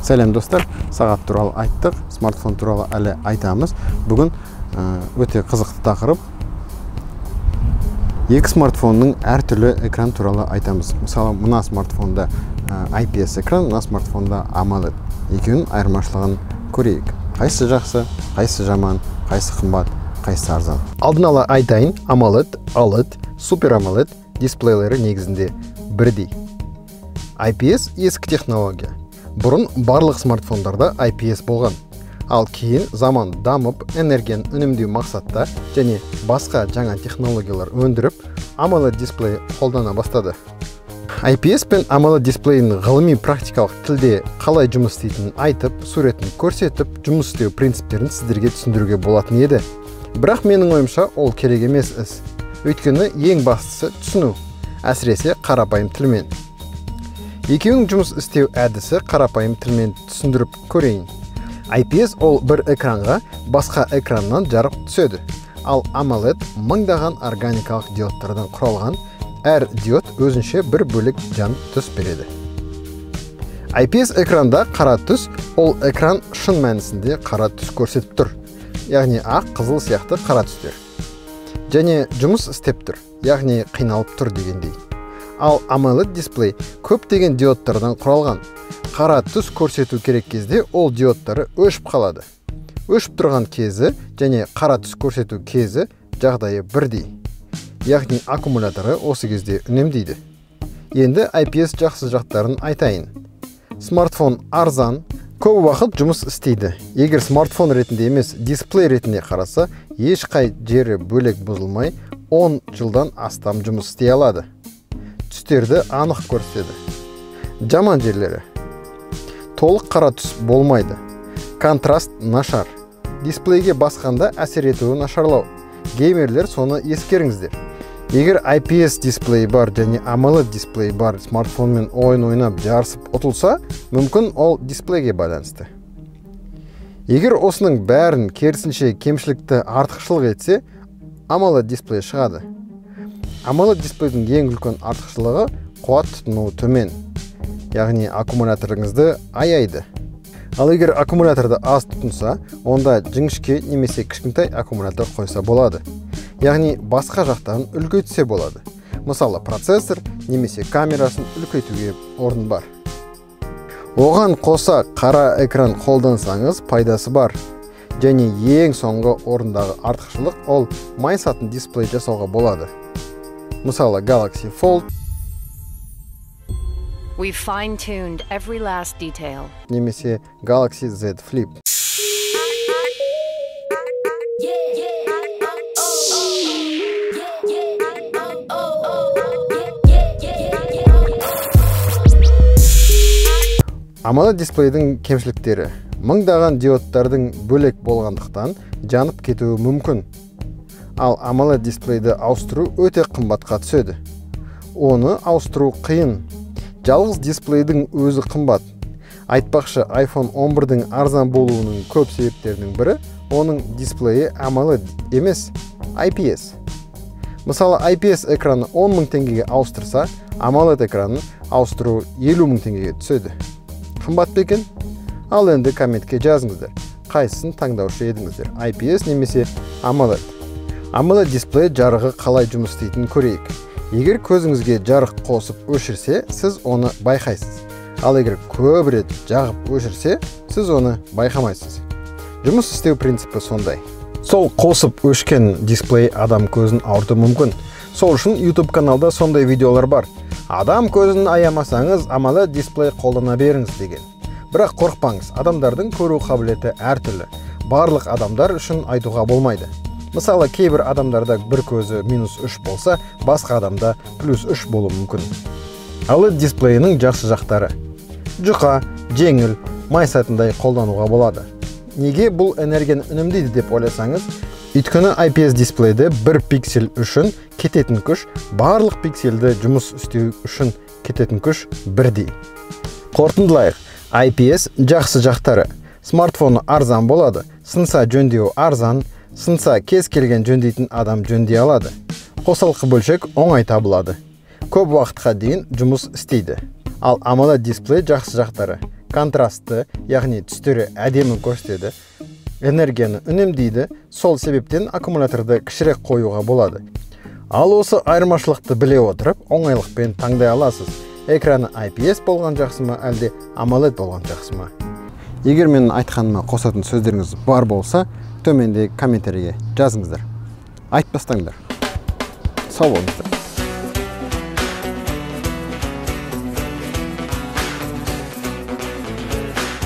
Сәлем достар, сағат туралы айттық, смартфон туралы әлі айтамыз. Бүгін өте қызықты тақырып. Екі смартфонның әртүрлі экран туралы айтамыз. Мысалы, мына смартфонда IPS экран, мына смартфонда AMOLED. Екеуінің айырмашылығын көрейік. Қайсысы жақсы, қайсысы жаман, қайсысы қымбат, қайсысы арзан. Алдын ала айтайын, AMOLED, OLED, Super AMOLED дисплейлері негізінде бірдей. IPS ескі технология. Бұрын барлық смартфондарда IPS болған. Ал кейін заман дамып, энергияны үнемдеу мақсатта және басқа жаңа технологиялар өндіріп, AMOLED дисплей қолдана бастады. IPS пен AMOLED дисплейінің ғылыми практикалық тілде қалай жұмыс істейтінін айтып, суретін көрсетіп, жұмыс істеу принциптерін сіздерге түсіндіруге болатын еді. Бірақ менің ойымша ол керек емес іс. Өйткені ең бастысы түсіну, әсіресе қарапайым тілмен. Екеуінің жұмыс істеу әдісі қарапайым тілмен түсіндіріп көрейін. IPS ол бір экранға басқа экраннан жарық түседі. Ал AMOLED мыңдаған органикалық диодтардан құралған, әр диод өзінше бір бөлек жан түс береді. IPS экранда қара түс, ол экран шын мәнісінде қара түс көрсетіп тұр. Яғни ақ, қызыл сияқты қара түстер. Және жұмыс істеп тұр, яғни қиналып тұр дегендей. Ал AMOLED дисплей көптеген диодтардан құралған. Қара түс көрсету керек кезде ол диодтары өшіп қалады. Өшіп тұрған кезі және қара түс көрсету кезі жағдайы бірдей. Яғни аккумуляторы осы кезде үнемдейді. Енді IPS жақсы жақтарын айтайын. Смартфон арзан, көп уақыт жұмыс істейді. Егер смартфон ретінде емес, дисплей ретінде қараса, ешқай жері бөлек бұзылмай 10 жылдан астам жұмыс істей алады. Түстерді анық көрсетеді. Жаман жерлері: толық қара түс болмайды. Контраст нашар. Дисплейге басқанда әсер етуі нашарлау. Геймерлер соны ескеріңіздер. Егер IPS дисплей бар және AMOLED дисплей бар смартфонмен ойын ойнап жарысып ұтылса, мүмкін ол дисплейге байланысты. Егер осының бәрін керісінше кемшілікті артықшылық етсе, AMOLED дисплей шығады. AMOLED дисплейдің ең үлкен артықшылығы қуат тұтынуы төмен. Яғни аккумуляторыңызды аяйды. Ал егер аккумуляторды аз тұтынса, онда жіңішке немесе кішкентай аккумулятор қойса болады. Яғни басқа жақтан үлкейтсе болады. Мысалы, процессор немесе камерасын үлкейтуге орын бар. Оған қоса қара экран қолдансаңыз пайдасы бар. Және ең соңғы орындағы артықшылық ол майысатын дисплей жасауға болады. Мысалы, Galaxy Fold We've fine-tuned every last detail. Немесе Galaxy Z Flip. AMOLED дисплейдің кемшіліктері: мыңдаған диодтардың бөлек болғандықтан жанып кетуі мүмкін. Ал AMOLED дисплейді ауыстыру өте қымбатқа түседі. Оны ауыстыру қиын. Жалғыз дисплейдің өзі қымбат. Айтпақшы, iPhone 11-дің арзан болуының көп себептерінің бірі оның дисплейі AMOLED емес, IPS. Мысалы, IPS экраны 10 мың теңгеге ауыстырса, AMOLED экранын ауыстыру 50 мың теңгеге түседі. Қымбат па екен? Ал енді комментке жазыңыздар. Қайсысын таңдаушы едіңіздер? IPS немесе AMOLED? AMOLED дисплей жарығы қалай жұмыс істейтінін көрейік. Егер көзіңізге жарық қосып өшірсе, сіз оны байқайсыз. Ал егер көп рет жағып өшірсе, сіз оны байқамайсыз. Жұмыс істеу принципі сондай. Сол қосып өшкен дисплей адам көзін ауыртуы мүмкін. Сол үшін YouTube каналда сондай видеолар бар. Адам көзін аямасаңыз, AMOLED дисплей қолдана беріңіз деген. Бірақ қорықпаңыз, адамдардың көру қабілеті әртүрлі. Барлық адамдар үшін айтуға болмайды. Мысалы, кейбір адамдарда бір көзі -3 болса, басқа адамда +3 болуы мүмкін. OLED дисплейінің жақсы жақтары: жұқа, жеңіл, майысатындай қолдануға болады. Неге бұл энергияны үнемдейді деп ойласаңыз, өйткені IPS дисплейде бір пиксель үшін кететін күш, барлық пиксельді жұмыс істеу үшін кететін күш бірдей. Қорытындылайық. IPS жақсы жақтары: смартфоны арзан болады, сынса жөндеу арзан, сынса кез келген жөндейтін адам жөндей алады. Қосалқы бөлшек оңай табылады. Көп уақытқа дейін жұмыс істейді. Ал AMOLED дисплей жақсы жақтары: Контрасты, яғни түстері әдемі көрсетеді, энергияны үнемдейді, сол себептен аккумуляторды кішірек қоюға болады. Ал осы айырмашылықты біле отырып, оңайлықпен таңдай аласыз. Экраны IPS болған жақсы ма, әлде AMOLED болған жақсы ма? Егер менің айтқаныма қосатын сөздеріңіз бар болса, төменде комментарийге жазыңыздар. Айтпастаңдар. Сау болыңыздар.